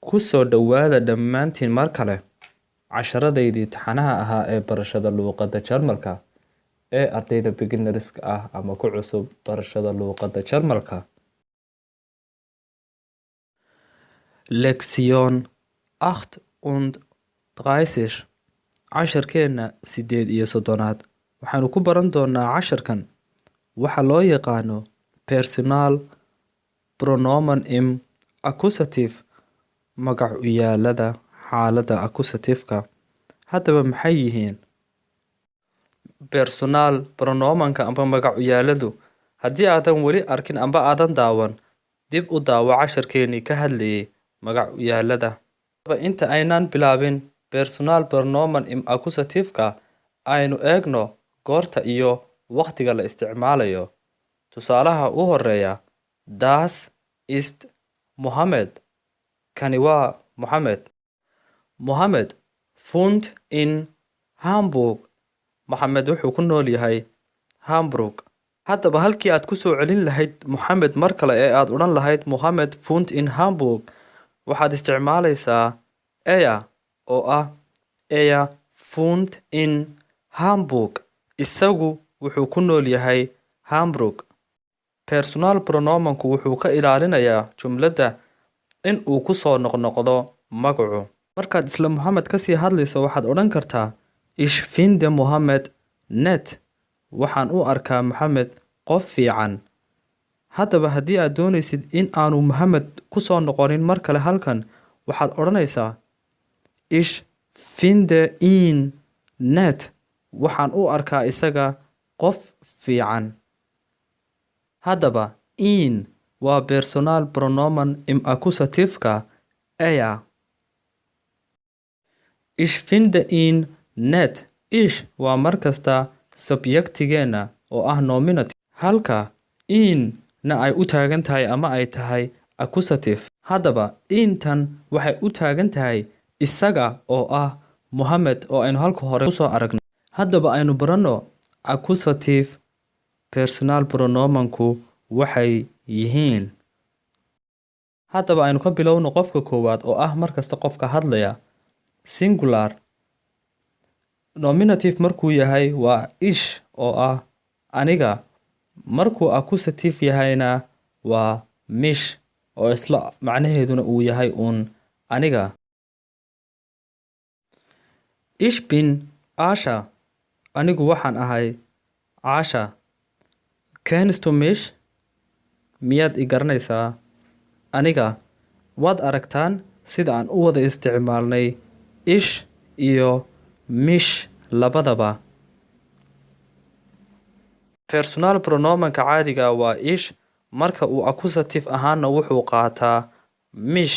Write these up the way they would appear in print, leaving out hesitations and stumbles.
Ku soo dhawaada dhammaantiin mar kale casharadaydii taxanaha ahaa ee barashada luqadda Jarmalka ee ardayda beginnerska ah ama ku cusub barashada luqadda Jarmalka. Lektion 38, casharkeena 38aad. Waxaanu ku baran doonaa casharkan waxa loo yaqaano Personalpronomen im Akkusativ, magac u yaalada xaaladda accusative-ka. Haddaba, maxay yihiin Personalpronomenka amba magac u yaaladu? Haddii aadan weli arkin amba aadan daawan, dib u daawo casharkeenii ka hadlayay magac u yaalada. Inta aynaan bilaabin Personalpronomen im Akkusativ-ka, aynu eegno goorta iyo waqtiga la isticmaalayo. Tusaalaha u horeeya: Das ist Mohammed. Kani waa Mohammed. Mohammed wohnt in Hamburg. Mohammed wuxuu ku nool yahay Hamburg. Haddaba, halkii aad ku soo celin lahayd Mohammed mar kale ee aad odhan lahayd "Mohammed wohnt in Hamburg", waxaad isticmaalaysaa er oo ah "Er wohnt in Hamburg". Isagu wuxuu ku nool yahay Hamburg. Personalpronomenku wuxuu ka ilaalinayaa jumladda in uu ku soo noqnoqdo magacu. Markaad isla Mohammed ka sii hadlayso, waxaad odhan kartaa "Ich finde Mohammed nett". Waxaan u arkaa Mohammed qof fiican. Haddaba, haddii aad doonaysid in aanu Mohammed ku soo noqonin mar kale halkan, waxaad odhanaysaa "Ich finde ihn nett". Waxaan u arkaa isaga qof fiican. Haddaba, ihn waa Personalpronomen im Akkusativ-ka er. Ich finde ihn nett. Ich waa markasta subjektigeena oo ah nominative, halka ihn na ay u taagan tahay ama ay tahay accusative. Haddaba, ihn-tan waxay u taagan tahay isaga oo ah Mohammed oo aynu halka hore kusoo aragnay. Haddaba, aynu baranno accusative Personalpronomenku waxay yihiin. Haddaba, aynu ka bilowno qofka koowaad oo ah markasta qofka hadlaya, singular. Nominative markuu yahay waa ich oo ah aniga, markuu accusative yahayna waa mich oo isla macnaheeduna uu yahay uun aniga. Ich bin Asha. Anigu waxaan ahay Caasha. Kennst du mich? Miyaad i garanaysaa aniga? Waad aragtaan sida aan u wada isticmaalnay ich iyo mich labadaba. Personalpronomenka caadiga waa ich, marka uu accusative ahaana wuxuu qaataa mich.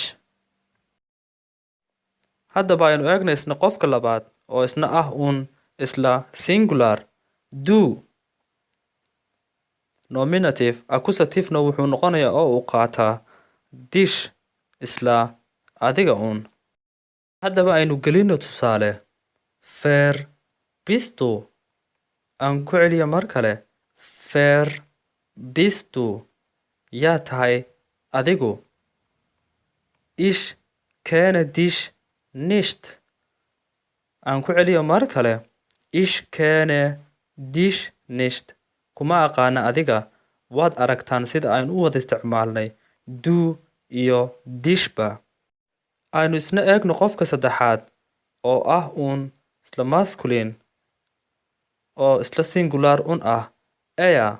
Haddaba, aynu eegna isna qofka labaad oo isna ah uun isla singular, du. Nominative, accusative-na wuxuu noqonayaa oo uu qaataa dich, isla adiga uun. Haddaba, aynu gelino tusaale. Wer bist du? Aan ku celiyo mar kale. Wer bist du? Yaa tahay adigu? Ich kenne dich nicht. Aan ku celiyo mar kale. Ich kenne dich nicht. Kuma aqaana adiga. Waad aragtaan sida aynu u wada isticmaalnay du iyo dich-ba. Aynu isna eegno qofka saddexaad oo ah uun isla masculine oo isla singular un ah, er.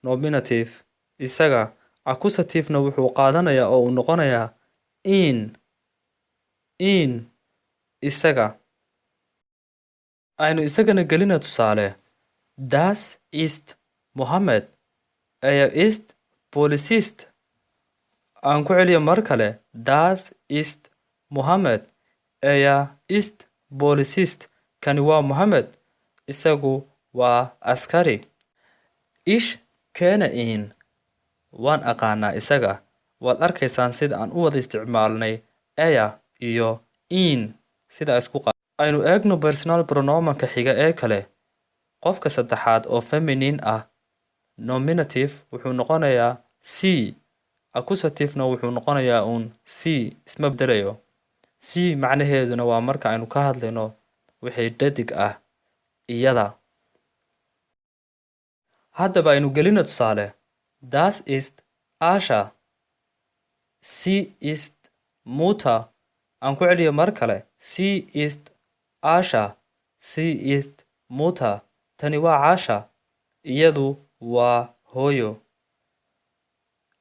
Nominative isaga, accusative-na wuxuu qaadanayaa oo uu noqonayaa ihn. Ihn, isaga. Aynu isagana gelina tusaale. Das ist Mohammed. Er ist Polizist. Aan ku celiyo mar kale. Das ist Mohammed. Er ist Polizist. Kani waa Mohammed, isagu waa askari. Ich kenne ihn. Waan aqaanaa isaga. Waad arkaysaan sida aan u wada isticmaalnay er iyo ihn sida isku. Aynu eegno Personalpronomenka xiga ee kale, qofka saddexaad oo feminine ah. Nominative wuxuu noqonayaa sie. Accusativena wuxuu noqonayaa uun sie, isma bedelayo. Sie macnaheeduna waa marka aynu ka hadlayno wixii dhadig ah, iyada. Haddaba aynu gelino tusaale. Das ist Asha. Sie ist Mutter. Aan ku celiyo mar kale. Sie ist Asha. Sie ist Mutter. Tani waa Caasha, iyadu waa hooyo.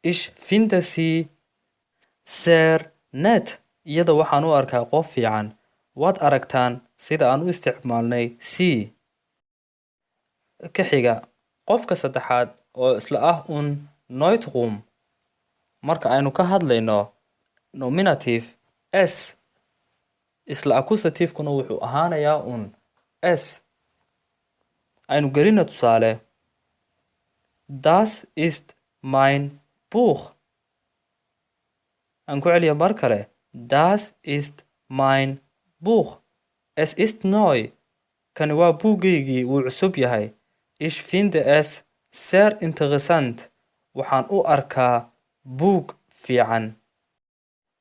Ich finde sie sehr nett. Iyada waxaan u arkaa qof fiican. Waad aragtaan sida aan u isticmaalnay sie. Ka xiga, qofka saddexaad oo isla ah un Neutrum. Marka aynu ka hadlayno Nominativ, es. Isla Akkusativkuna wuxuu ahaanayaa un es. Aynu gelino tusaale. Das ist mein Buch. Aan ku celiyo mar kale. Das ist mein Buch. Es ist neu. Kani waa buuggaygii, wuu cusub yahay. Ich finde es sehr interessant. Waxaan u arkaa buug fiican.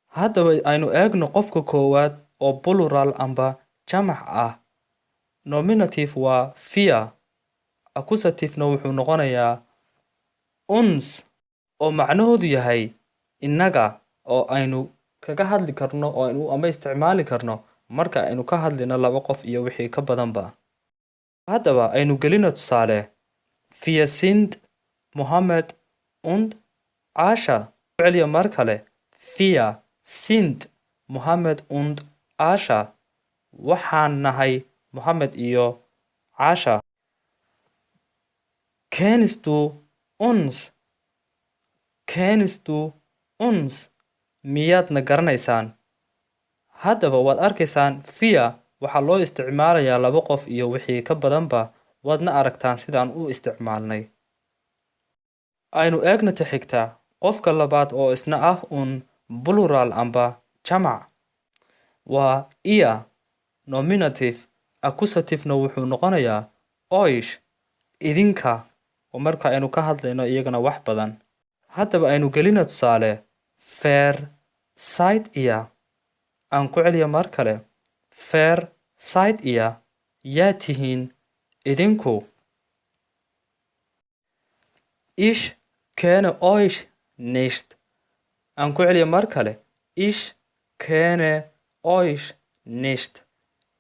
Haddaba aynu eegno qofka koowaad oo plural amba jamac ah. Nominativ waa wir. Accusativena wuxuu noqonayaa uns, oo macnahoodu yahay innaga, oo aynu kaga hadli karno oo aynu ama isticmaali karno marka aynu ka hadlayno laba qof iyo wixii ka badanba. Haddaba aynu gelino tusaale. Wir sind Mohammed und Asha. Celiya mar kale. Wir sind Mohammed und Asha. Waxaan nahay Mohammed iyo Caasha. Kennst du uns? Kennst du uns? Miyaadna garanaysaan? Haddaba waad arkaysaan, wir waxaa loo isticmaalayaa laba qof iyo wixii ka badanba. Waadna aragtaan sidaan u isticmaalnay. Aynu eegno ta xigta, qofka labaad oo isna ah uun plural amba jamac. Waa ihr. Nominativ, Akkusativna wuxuu noqonayaa euch, idinka, oo marka aynu ka hadlayno iyagana wax badan. Haddaba aynu gelina tusaale. Wer seid ihr? Aan ku celiya mar kale. Wer seid ihr? Yaa tihiin idinku? Ich kenne euch nicht. Aan ku celiya mar kale. Ich kenne euch nicht.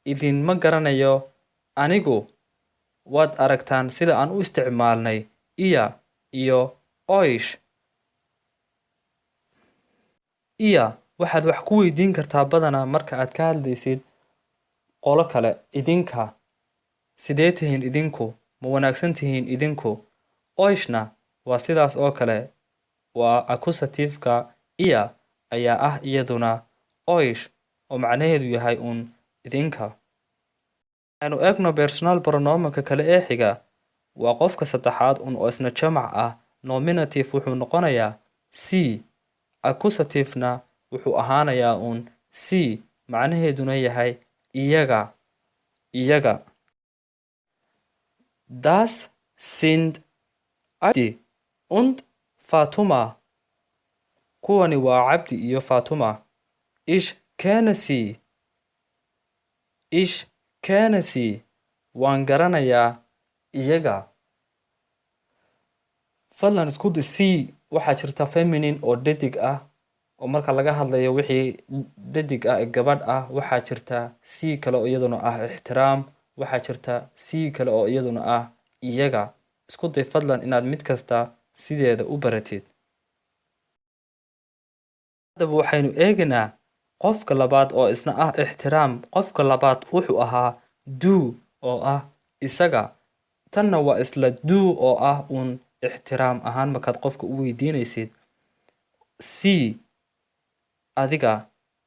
Idinma garanayo anigu. Waad aragtaan sida aan u isticmaalnay ihr iyo euch. Ihr waxaad wax ku weydiin kartaa badanaa marka aad ka hadlaysid qolo kale, idinka. Sidee tihiin idinku? Ma wanaagsan tihiin idinku? Euchna waa sidaas oo kale, waa Akkusativka ihr ayaa ah iyaduna euch, oo macnaheedu yahay uun idinka. Aynu eegno Personalpronomenka kale ee xiga. Waa qofka saddexaad un oo isna jamac ah. Nominativ wuxuu noqonayaa Sie. Akkusativna wuxuu ahaanayaa uun sie, macnaheeduna yahay iyaga, iyaga. Das sind Cabdi und Fatuma. Kuwani waa Cabdi iyo Fatuma. Ich kenne sie. Ich kenne sie. Waan garanayaa iyaga. Fadlan isku day. Sie waxaa jirta feminine oo dhedig ah, oo marka laga hadlayo wixii dhedig ah ee gabadh ah. Waxaa jirta Sie kale oo iyaduna ah ixtiraam. Waxaa jirta sie kale oo iyaduna ah iyaga. Isku day fadlan inaad mid kasta sideeda u baratid. Haddaba waxaynu eegaynaa qofka labaad oo isna ah ixtiraam. Qofka labaad wuxuu ahaa du, oo ah isaga. Tanna waa isla du, oo ah uun ixtiraam ahaan markaad qofka u weydiinaysid. Sie adiga,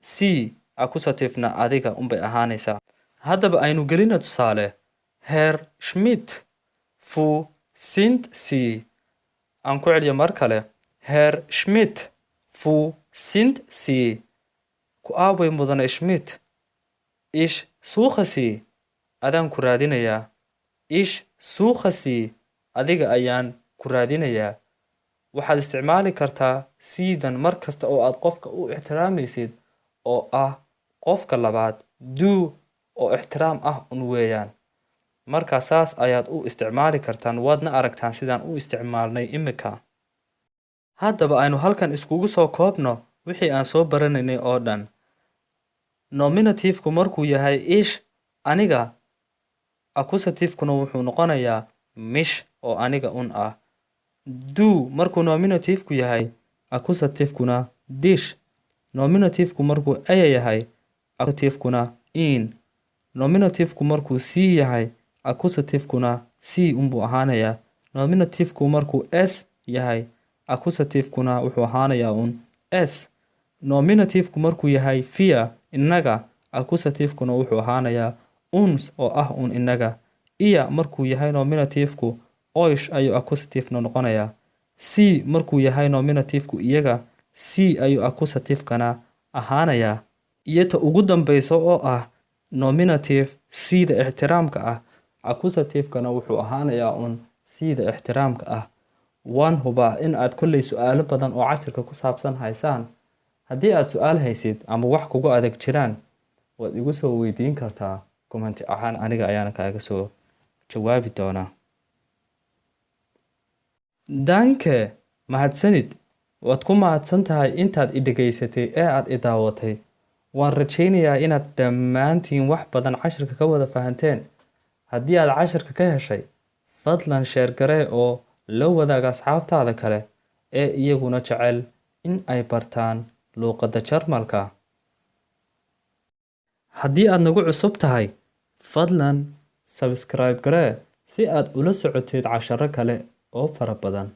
sie Akkusativna adiga unbay ahaanaysaa. Haddaba aynu gelina tusaale. Herr Schmidt, wo sind Sie? Aan ku celiyo mar kale. Herr Schmidt, wo sind Sie? Ku aaway mudane Schmidt? Ich suche Sie. Adaan ku raadinayaa. Ich suche Sie. Adiga ayaan ku raadinayaa. Waxaad isticmaali kartaa Sie-dan mar kasta oo aad qofka u ixtiraamaysid oo ah qofka labaad. Du oo ixtiraam ah un weeyaan. Marka saas ayaad u isticmaali kartaan, waadna aragtaan sidaan u isticmaalnay imika. Haddaba aynu halkan iskugu soo koobno wixii aan soo baranaynay oo dhan. Nominativku markuu yahay ich, aniga, accusativekuna wuxuu noqonayaa mich oo aniga un ah. Du markuu nominativku yahay, accusativekuna dich. Nominativku markuu er yahay, accusativekuna ihn. Nominativku markuu sie yahay, accusativekuna sie unbuu ahaanayaa. Nominativku markuu es yahay, accusativekuna wuxuu ahaanayaa un es. Nominativku markuu yahay wir, innaga, accusativekuna wuxuu ahaanayaa uns oo ah un innaga. Ihr markuu yahay nominativku, euch ayuu accusativena noqonayaa. Sie markuu yahay nominativku iyaga, sie ayuu accusativekana ahaanayaa. Iyo ta ugu dambeyso oo ah nominative Sie-da ixtiraamka ah, accusativekana wuxuu ahaanayaa un Sie-da ixtiraamka ah. Waan hubaa in aad kolley su-aalo badan oo cashirka ku saabsan haysaan. Haddii aad su-aal haysid ama wax kugu adag jiraan, waad igu soo weydiin kartaa comment ahaan, aniga ayaana kaaga soo jawaabi doonaa. Danke, mahadsanid. Waad ku mahadsan tahay intaad i dhegaysatay ee aad i daawatay. Waan rajaynayaa inaad dhammaantiin wax badan cashirka ka wada fahanteen. Haddii aad cashirka ka heshay, fadlan share garee oo la wadaag asxaabtaada kale ee iyaguna jecel in ay bartaan luuqadda Jarmalka. Haddii aad nagu cusub tahay, fadlan subscribe garee si aad ula socotid casharo kale oo fara badan.